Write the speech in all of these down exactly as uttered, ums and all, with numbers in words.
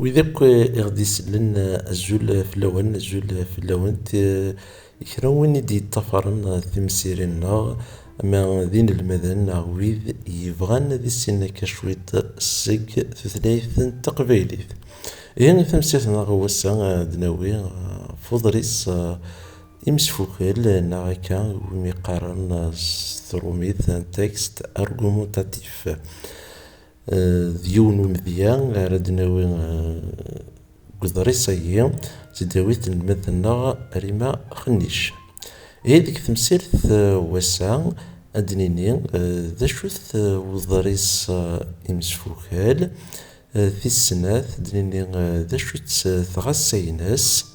Wid akk i ɣ-d-isellen, azul fell-awen, azul fell-awent. Kra n win i d-yeṭṭafaren timsirin-nneɣ, ama d inelmaden neɣ wid yebɣan ad issinen akka cwiṭ seg tutlayt n teqbaylit. Ihi tamsirt-nneɣ n wass-a, ad d-nawi ɣef uḍris imesfukel, neɣ akka iwumi qqaren s trumit un texte argumentatif. Eh, d yiwen umedya ara d-nawi, eh, deg uḍris-agi, d tidawit n lmad-nneɣ Rima Xennic. Ihi deg temsirt, eh, wass-a, ad d-nini, eh, d acu-t, eh, uḍris, eh, imesfukel, eh, tis snat, ad d-nini, eh, d acu-tt, eh, tɣassa-ines,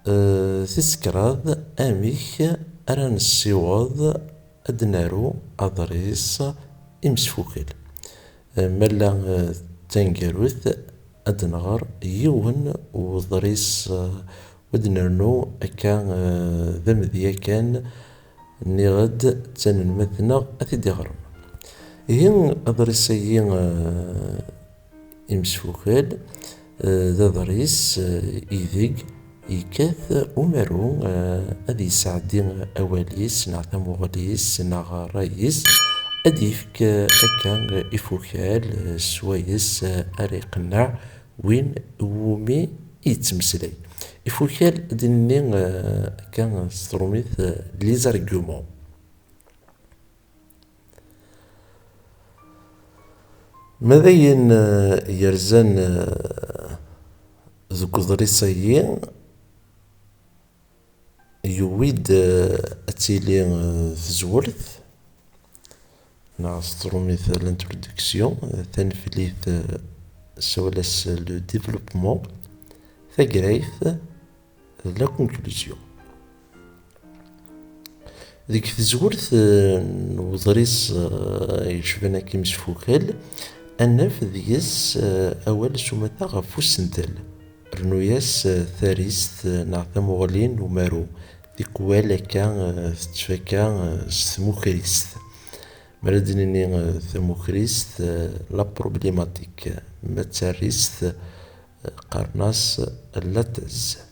Eh, tis kraḍ, amek ara nessiweḍ ad d-naru aḍris imesfukel? Eh, ma la, eh, d taneggarut, ad d-nɣer yiwen n uḍris, eh, u ad d-nernu akka, eh, d amedya kan, nniɣ-d d tanelmadt-nneɣ ad t-id-iɣrem. Ihi aḍris-agi, eh, imesfukel, eh, d aḍris, eh, ideg yekkat umaru, eh, ad yesɛeddi awal-is neɣ tamuɣli-s neɣ ṛṛay-is, ad d-yefk, eh, akka, eh, ifukal, eh, swayes, eh, ara iqenneɛ win iwumi yettmeslay. Ifukal d-nni, eh, akka s trumit, eh, les arguments. Ma d ayen, eh, yerzan, eh, deg uḍris-agi, yuwi-d, eh, ad tili, eh, tezwert, neɣ s trumit l'introduction, eh, taneflit, eh, ssawal-as le développement, tagrayt, la conclusion. Deg tezwert, eh, n uḍris, eh, yecban akka imesfukel, ad naf deg-s, eh, awal s umata ɣef usentel. Rnu-yas, eh, tarist, eh, neɣ tamuɣli n umaru, tikwal akka, eh, tettfaka, eh, s tmukrist. Mi ara d-nini, eh, tamukrist, eh, la problématique, ma d tarist, eh, qqaren-as la thèse.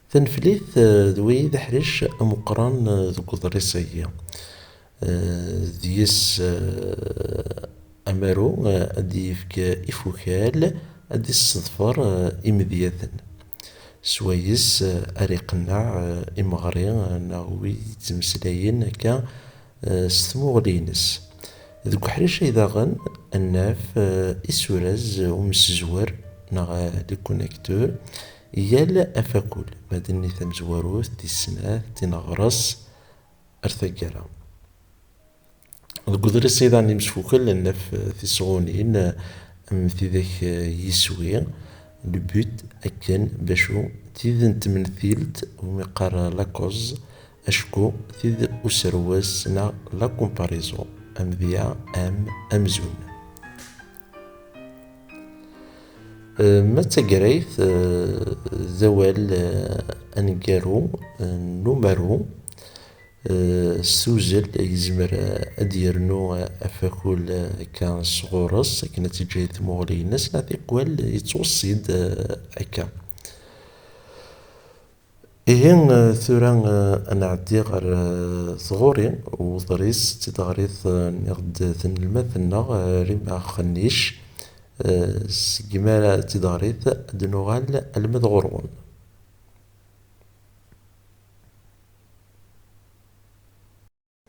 Taneflit, eh, d wayi d aḥric ameqqran, eh, deg uḍris-agi. Eh, deg-s, eh, amaru, eh, ad d-yefk ifukal, ad d-isseḍfer, eh, imedyaten. Swayes, eh, ara iqenneɛ, eh, imeɣri, eh, neɣ wid yettmeslayen akka, eh, s tmuɣli-ines. Deg uḥric-a daɣen, ad naf, eh, isuraz umsezwer neɣ, eh, les connecteurs, yal afakul, ma d nni tamezwarut, tis snat, tineɣres, ar taggara. Deg uḍris-a daɣen imesfukel, ad naf, eh, tisɣunin, eh, am tidak, eh, yiswi, le but, akken, bacu, tid n tmenfilt, umi qqar la cause, acku tid userwes neɣ la comparaison, amedya am amzun. Eh, ma d tagrayt, eh, d awal, eh, aneggaru, eh, n umaru, eh, s tewzel yezmer, eh, ad d-yernu, eh, afakul, eh, akka sɣur-s akken ad teǧǧ tmuɣli-ines, neɣ tikwal yettweṣṣi-d, eh, akka. Ihi, eh, tura, eh, ad nɛeddi ɣer, eh, tɣuri n uḍris d tideɣrit, eh, nniɣ-d tanelmadt-nneɣ, eh, Rima Xennic. Eh, segmi ara d tideɣrit, ad d-nuɣal alma d ɣur-wen.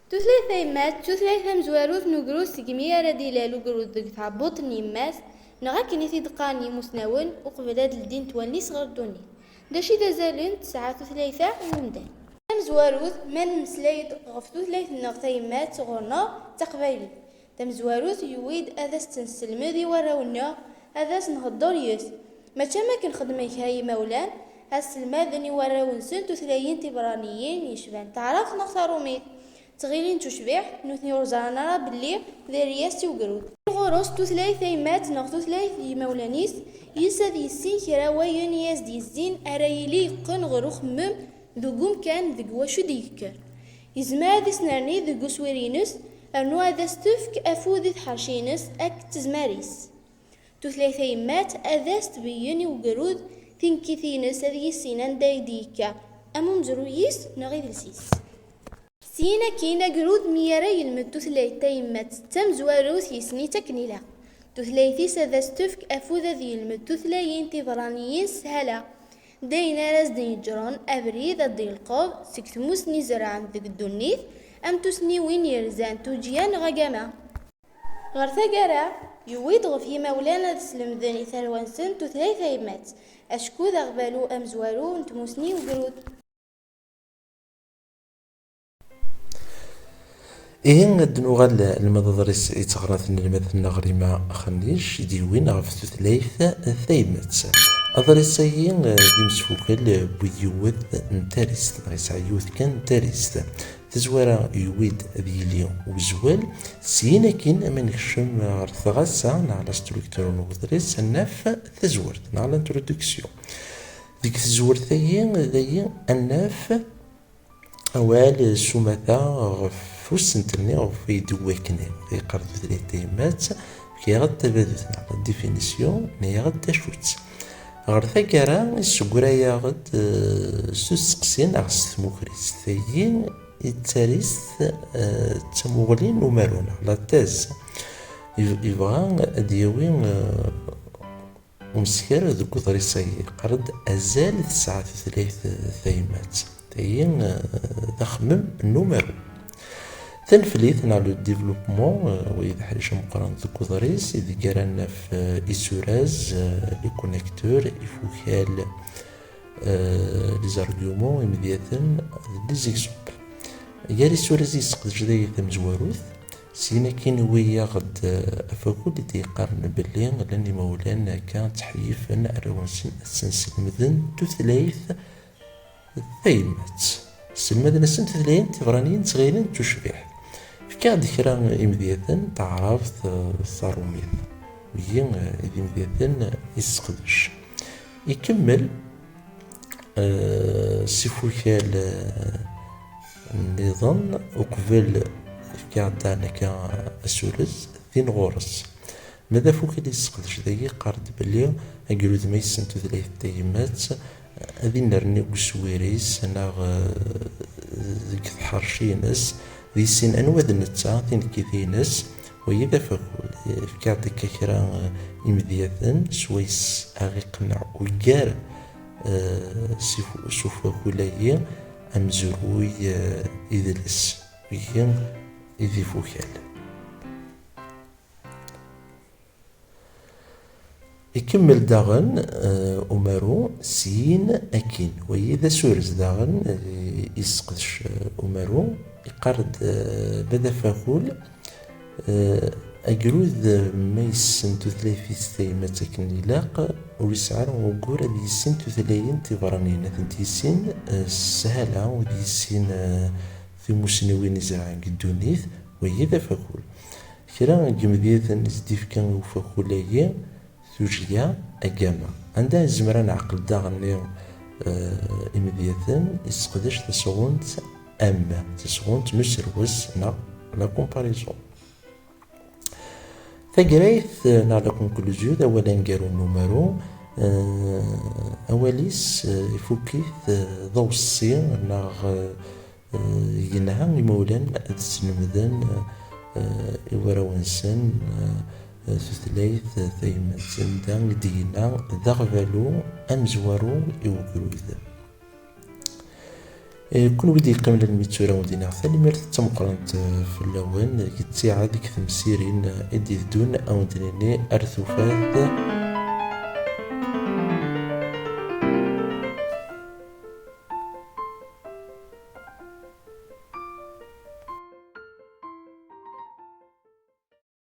Tutlayt tayemmat d tutlayt tamezwarut n ugrud segmi ara d-ilal ugrud deg tɛebbuḍt n yemma-s, neɣ akken i t-id-qqaren yimusnawen, uqbel ad ldint wallen-is ɣer ddunit. D acu i d azal n tesɛa tutlayt-a i umdan? Tamezwarut, ma nemmeslay-d ɣef tutlayt-nneɣ tayemmat ɣur-neɣ d taqbaylit. Tamezwarut, yewwi-d ad as-tt-nesselmed i warraw-nneɣ, ad as-nhedder yes. Mačči am akken xeddmen kra yimawlan, Ad sselmaden i warraw-nsen tutlayin tiberraniyin yecban taɛrabt neɣ tarumit. Ttɣilin d tucbiḥt, nutni ur ẓran ara belli d aryaz i ugrud. Ɣur-s tutlayt tayemmat neɣ tutlayt n yimawlan-is, yis ad yissin kra wayen i as-d-yezzin ara yili yeqqen ɣer uxemmem deg umkan deg wacu d-yekker. Yezmer ad isnerni deg uswir-ines, rnu ad as-tefk afud i tḥerci-ines akked tezmar-is. Tutlayt tayemmat ad as-tbeyyen i ugrud tinekkit-ines, ad yissin anda i d-yekka, am umezruy-is neɣ idles-is. Syin akkin, agrud mi ara yelmed tutlayt tayemmat d tamezwarut, yessen-itt akken ilaq. Tutlayt-is ad as-tefk afud ad yelmed tutlayin tiberraniyin s sshala. D ayen ara as-d-yeǧren abrid ad d-yelqeḍ seg tmusni izerrɛen deg ddunit, am tusniwin yerzan tuǧya neɣ agama. Ɣer taggara, yewwi-d ɣef yimawlan ad slemden i tarwa-nsen tutlayt tayemmat, acku d aɣbalu amezwaru n tmusni ugrud. Ihi, ad d-nuɣal alma d aḍris i teɣra tnelmadt-nneɣ Rima Xennij, i d-yewwin ɣef tutlayt tayemmat. Aḍris-agi, eh, d imsfukel, eh, n yiwet n tarist, neɣ yesɛa yiwet kan n tarist. Tazwara yewwi-d ad yili uzwel. Syin akkin, ama nekcem ɣer tɣasa neɣ la structure n uḍris, ad naf tazwert neɣ l'introduction. Deg tezwert-agi, dagi ad naf awal s umata ɣef usentel-nni ɣef i d-iwwi akken yeqqar tutlayt tayemmat, fkiɣ-d tabadut neɣ la définition, nniɣ-d d acu-tt. Ɣer taggara, isseggray-aɣ-d, eh, s usteqsi neɣ s tmukrist. Tagi d tarist, eh, d tamuɣli n umaru neɣ la thèse. Yeb-, yebɣa ad d-yawi, eh, umeskar deg uḍris-agi. Yeqqar-d azal tesɛa tutlayt tayemmat. Tagi, eh, d axemmem n umaru. Taneflit neɣ le développement, eh, wagi d aḥric ameqqran deg uḍris, ideg ara naf, eh, isuraz, eh, les connecteurs, ifukal, eh, les arguments, imedyaten, d les exemples. Gar isuraz i yesseqdec dagi tamezwarut, syin akkin iwwi-yaɣ-d, eh, afakul i d-yeqqaren belli llan imawlan akka ttḥeyyifen arraw-nsen ad sen-slemden tutlayt tayemmat. Sselmaden-asen tutlayin tiberraniyin ttɣilin d tucbiḥt. Fkiɣ-d kra imedyaten, taɛrabt, eh, s tarumit. Wigi, eh, d imedyaten i yesseqdec. Ikemmel, eh, s ifukal, eh, nniḍen, uqbel fkiɣ-d daɣen akka asurez, tin ɣur-s. Ma d afukal i yesseqdec dagi, yeqqar-d belli agrud ma yessen tutlayt tayemmat, ad inerni deg uswir-is neɣ, eh, deg tḥerci-ines, d yessin anwa d netta, tinekkit-ines, wagi d afakul. Fkiɣ-d akka kra, eh, imedyaten, swayes aɣ-iqenneɛ ugar, eh, s uf-, s ufakul-agi, amezruy, eh, idles. Wigi i d ifukal. Ikemmel daɣen, eh, umaru syin akkin. Wagi d asurez daɣen, eh, i yesseqdec, eh, umaru. Yeqqar-d, eh, ma d afakul, eh, agrud, eh, ma yessen tutlayt-is tayemmat akken ilaq, ur yesɛi ara ugur ad yissin tutlayin tiberraniyin. Ad tent-yissin, eh, s sshala, ur d-yissin, eh, timusniwin izerɛen deg ddunit, wagi d afakul. Kra n yimedyaten i s-d-ifka i ufakul-agi, tujya, agama. Anda nezmer ad neɛqel daɣen-nni, eh, imedyaten, yesseqdec tasɣunt am, tasɣunt n userwes neɣ la comparaison. Tagrayt, eh, neɣ la conclusion, d awal aneggaru n umaru, eh, awal-is, eh, ifuk-it, eh, d aweṣṣi neɣ, eh, Eh, yenha imawlan ad slemden, eh, i warraw-nsen, eh, tutlayt, eh, tayemmat. Anda i d-yenna d aɣbalu amezwaru i ugrud. Eh, kunwi d-yeqqimen almi d tura, wen-d-iniɣ tanemmirt d tameqqrant, eh, fell-awen. Deg ttiɛad, deg temsirin, eh, i d-iteddun, a wen-d-nini ar tufat.